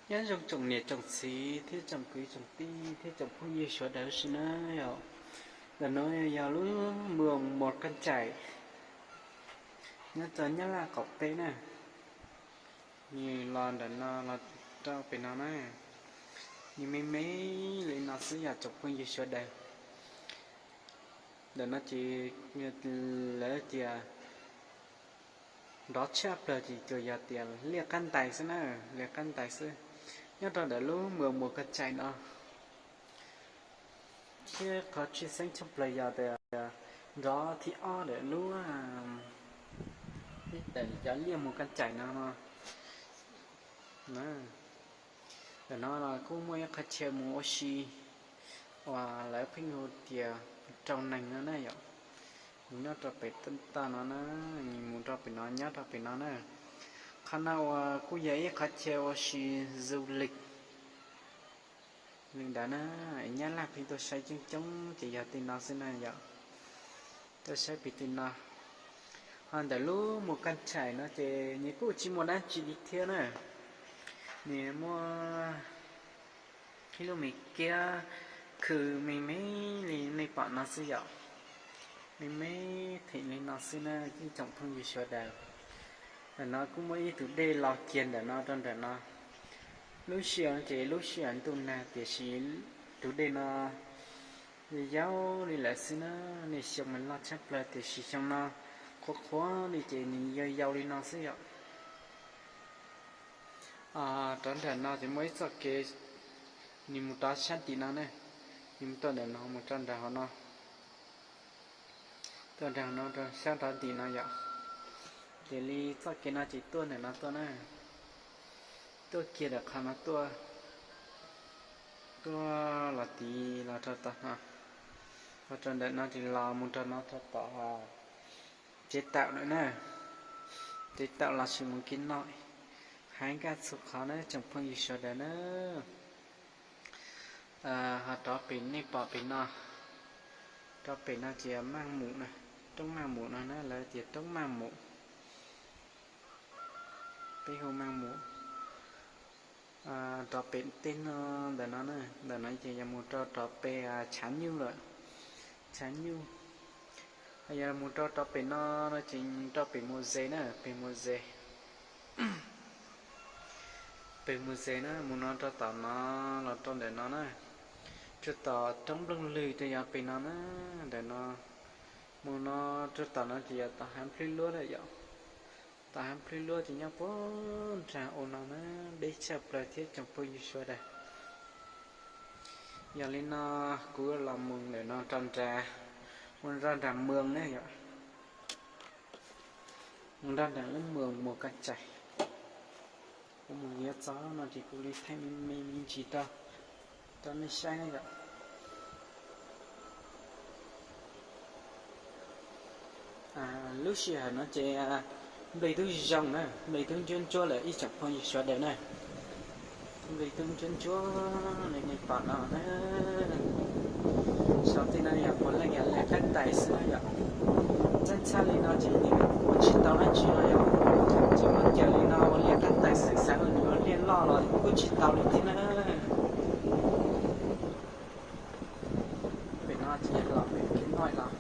Nyob zoo tsoom niam tsoom txiv thiab tsoom kwv tsoom tij thiab tsoom phooj ywg sawv daws si na yom. Ntawm no yog lub moos Mos Kaj Tsaim, nyob rau Nyab Laj qaum teb na. Nws los ntawm no los rau pem no na. Nws me me li no xwb yog tsoom phooj ywg sawv daws. Ntawm no ces lawv tias nrov tshaj plaws ces tsuas yog tias liaj qab ntais xwb na, liaj qab ntais xwb. Nyob rau ntawm lub moos Mos Kaj Tsaim no, thiab qhov tshwj xeeb tshaj plaws yog tias nrov thib ob ntawm lub, ib tawm cov liaj Mos Kaj Tsaim no no. Ntawm no los kuj muaj ib qhov chaw mus ua si uas lawv pheej hu tias rau neeg no na yom. Nws nyob rau pem toj no na, nws mus rau pem no, nyob rau pem no na. Qhov no uas kuj yog ib qhov chaw ua si du lịch li ntawd na. Nyab Laj pheej tuaj saib coob coob ces yog tej no xwb na yom. Tuaj saib pem tej no. Ho ntawm lub Mos Kaj Tsaim no ces nws kuj tsis muaj dab tsi li thiab na. Nws muaj ib lub me kiab khw me me li nej pom no xwb yom. Me me them li no xwb na ib tsoom phooj ywg sawv daws. Ntawm no kuj muaj ib tug dej los kiag ntawm no rau ntawm no. Lub sij hawm ces lub sij hawm ntuj nag tiam sis tus dej no yau li lawm xwb na. Nej xyoo mas loj tshaj plaws tiam sis xyoo no qhuav qhuav li ces nws yau yau li no xwb yom. Rov nram no ces muaj ib txoj kev, nws mus rov sab tim no ne, nws mus tuaj ntawm no mus rau nram hauv no, tuaj nram no rau sab rov tim no yom. Ces li txoj kev no ces tuaj ntawm no tuaj na, tuaj kiag ntawm qhov no tuaj, tuaj los tid los rau tom no, los rau ntawm no ces los mus rau no rau tom tsev taum lawm na, tsev taum los sis mus kev noj, hais nkaj txhua qhov na tsoom phooj ywg sawv daws na. Ho rov pem nej pom pem no, rov pem no ces Maj Mus na, roob Maj Mus no na, lawv tias roob Maj Mus, peb hu Maj Mus. Rov pem tej no, ntawm no na, ntawm no ces yog mus rau rov pem Tshav Nyuj lawm, Tshav Nyuj. Yog mus rau rov pem no no ces rau pem Mus Zes na, pem Mus Zes. Pem Mus Zes na, mus no rau tom no, los rau ntawm no na, rau tom roob Nplooj Lwg rau yog pem no na, ntawm no. Mus no rau tom no ces yog tom Hav Nplwj Luab lawm yom. Tom Hav Nplwj Luab ces nyob puag nrag ub no na, deb tshaj plaws thiab tsoom phooj ywg sawv daws. Yog li no kuv los mus ntawm no rau nram, mus rau nram Moos ne yom. Mus rau nram lub Moos Mos Kaj Tsaim. Kuv mus yuav txog no ces kuv li thaij me me me ntsis rau, rau nej saib na yom. Lub sij hawm no ces nplej twb zoo na, nplej twb ntsuab ntsuab lawm ib tsoom phooj ywg sawv daws na. Nplej twb ntsuab ntsuab li nej pom no na. Saum tej no yog puav leej yog liaj qab ntais xwb na yom. Txheej txhab li no ces nws ua tsis tau dab tsi no yom. Ces muab cawm li no ua liaj qab ntais xwb, xav nws ua liaj loj los kuj tsis tau li thiab na. Pem no ces los pem kev noj los.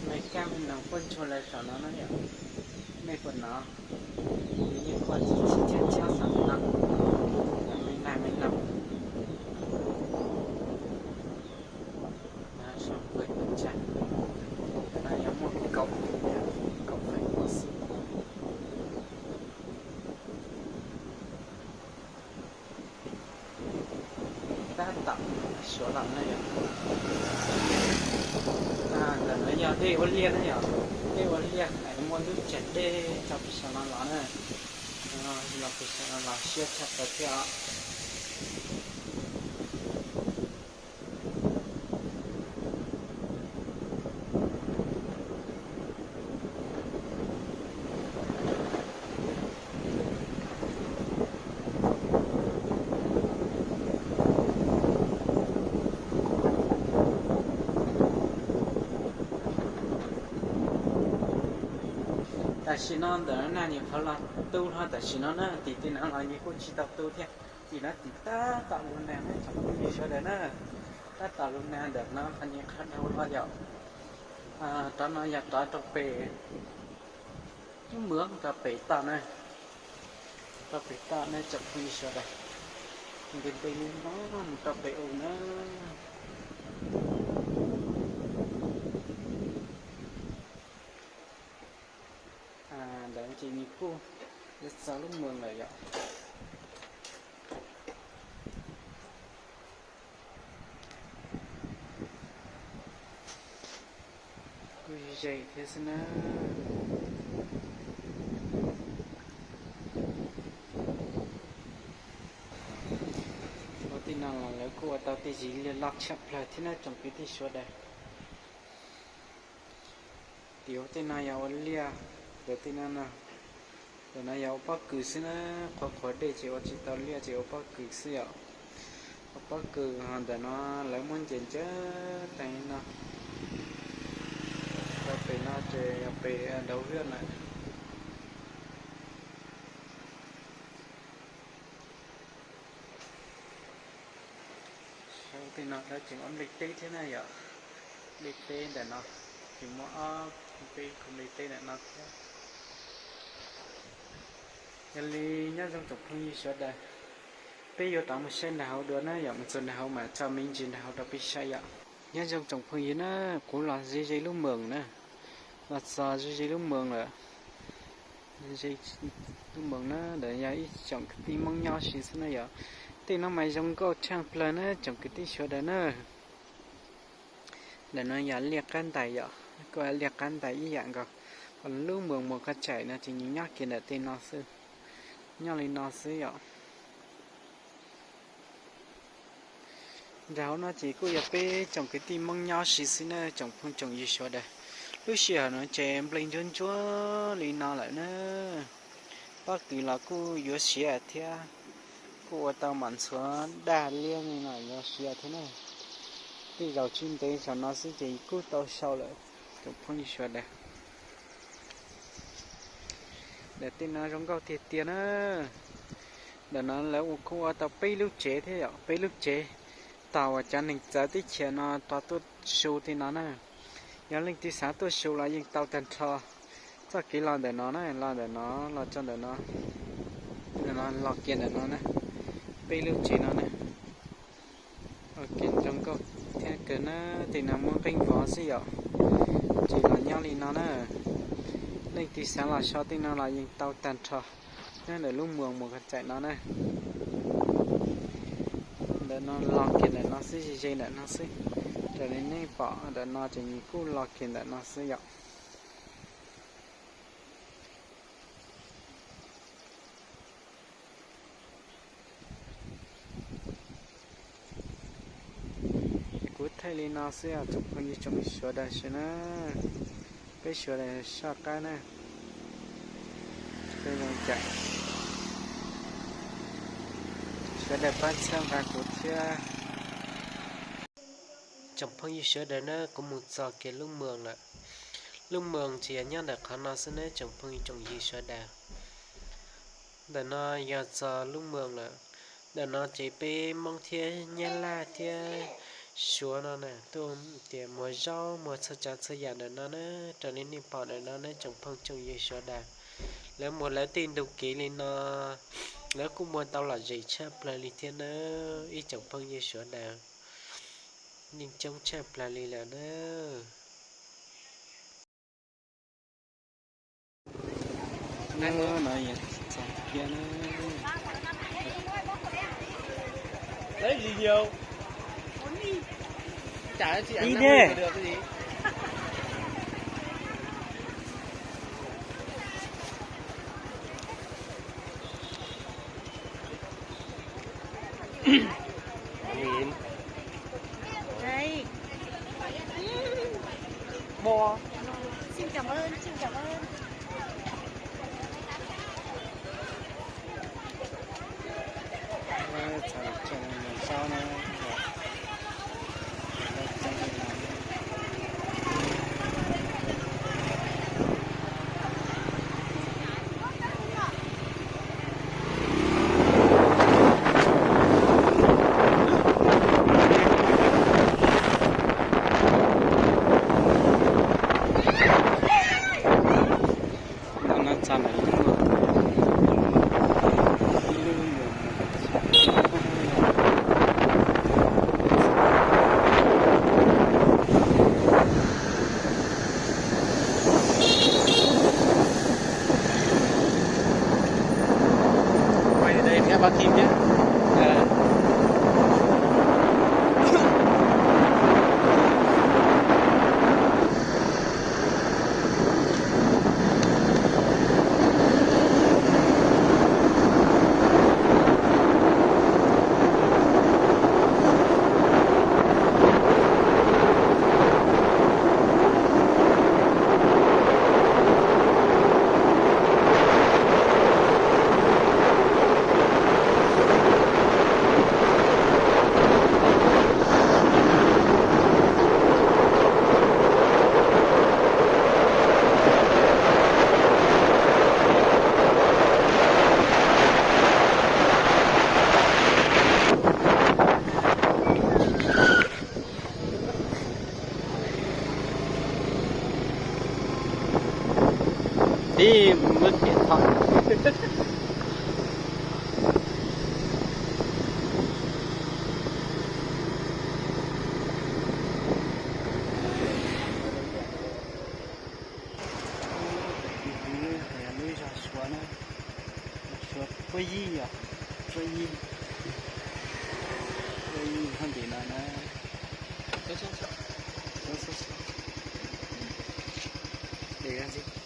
Me kab me noog quaj ntsuag lawv saum no na yom. Nej puas hnov? Nws yeej quaj tsis tsis chab chab saum no. Me nag me noog. Sau pawg tsa, no yog muaj kaum, kaum feem pua xwb. Tab tom suav los na yom. Ntawm no yog dej ua liaj na yom, dej ua liaj es muaj lub tsag dej tso pem saum no los na. Los pem saum no los siab tshaj plaws thiab os. Tam sim no ntawm no nag nws qhov los tu hlo tam sim no na, tim tej no los nws kuj tsis tau tu thiab, tim no tim tab tom lub nag na tsoom phooj ywg sawv daws na. Tab tom lub nag ntawm no qhov nws qhov dhau hlo yom. Rov no yog rov rau pem lub mws rau pem toj na, rau pem toj na tsoom phooj ywg sawv daws. Nqis nqis li no mus rau pem u na. Ntawd ces nws kuj yuav txog lub mws lawm yom. Kuj ze thiab xwb na. Ua tej no los lawv kuj ua tau tej zis liaj loj tshaj plaws thiab na tsoom kwv tij sawv daws. Tim ua tej no yog ua liaj, ntawm tej no, ntawm no yog ua pob kws xwb na, qhuav qhuav dej ces ua tsis tau liaj ces ua pob kws xwb yom. Ua pob kws ho ntawm no lawv muab nce nce teev no, rau pem no ces yog pem Nraug Viaj lawm. Saum tej no lawv tseem ua nplej teb thiab na yom. Nplej teb ntawm no, tseem muaj ob peb khub nplej teb ntawm no thiab. Yog li nyob zoo tsoom phooj ywg sawv daws, peb yuav rov mus saib nram hauv dua na yom, mus txog nram hauv mas tso me ntsis nram hauv rau peb saib yom. Nyob zoo tsoom phooj ywg na, kuv los ze ze lub moos na, los txog ze ze lub moos lawm. Lub moos na, ntawm yog ib tsoom kwv tij Hmoob nyob si xwb na yom. Tej no mas zoo nkauj tshaj plaws na tsoom kwv tij sawv daws na. Ntawm no yog liaj qab ntais yom, kuj liaj qab ntais ib yam nkaus, lub moos Mus Koj Tsaim no ces nws nyob kiag ntawm tej no xwb, nyob li no xwb yom. Nram hauv no ces kuj yog peb tsoom kwv tij Hmoob nyob si xwb na tsoom phooj tsoom ywg sawv daws. Lub sij hawm no ces nplej ntsuab ntsuab li no lawm na. Pob kws los kuj yuav siav thiab, kuj ua tau mam ntxhuav dag liab li no yuav siav thiab na. Tej zaum tsis ntev saum no xwb ces kuj tau sau lawm tsoom phooj ywg sawv daws. Ntawm tej no zoo nkauj tiag tiag na. Ntawm no lawv ua kuj ua tau peb lub tsev thiab yom, peb lub tsev tos uas cov neeg txawv teb chaws no rov tuaj su tej no na. Yog leej twg xav tuaj su los yeej tau tag nrho. Txoj kev los ntawm no na, los ntawm no los txog ntawm no, ntawm no los kiag ntawm no na, peb lub tsev no na. Ua ke zoo nkauj thiab kawg na, tej no muaj nqeeb vov xwb yom. Ces los nyob li no na, leej twg xav los so tej no los yeej tau tag nrho. Nyob ntawm lub moos Mus Koj Tsaim no na. Ntawm no los kiag ntawm no xwb, ze ze ntawm no xwb. Raws li nej pom ntawm no ces nws kuj los kiag ntawm no xwb yom. Kuv thaij li no xwb os tsoom phooj ywg tsoom sawv daws sawv na, peb sawv daws soj qab na. Peb zoo cawm, sawv daws pab txhawb nqa kuv thiab. Tsoom phooj ywg sawv daws na, kuv mus txog kiag lub moos lawm. Lub moos ces yog nyob ntawm qhov no xwb na tsoom phooj ywg tsoom ywg sawv daws. Ntawm no yog txog lub moos lawm. Ntawm no ces peb Hmoob thiab Nyab Laj thiab Suav no na tuaj tias muag zaub muag txhua tsav txhua yam ntawm no na, raws li nej pom ntawm no na tsoom phooj tsoom ywg sawv daws. Lawv muag lawv tej ntug kev li no, lawv kuj muag tau lom zem tshaj plaws li thiab na, ib tsoom phooj ywg sawv daws. Yeej coob tshaj plaws li lawm na. Đấy. Bo. Xin cảm ơn, xin cảm ơn. Pab Kim thiab. Tib muab tias txhob. Lub zos Suav na, Suav Puab Yij yom, Puab Yij, Puab Yij hauv ntim no na. Dej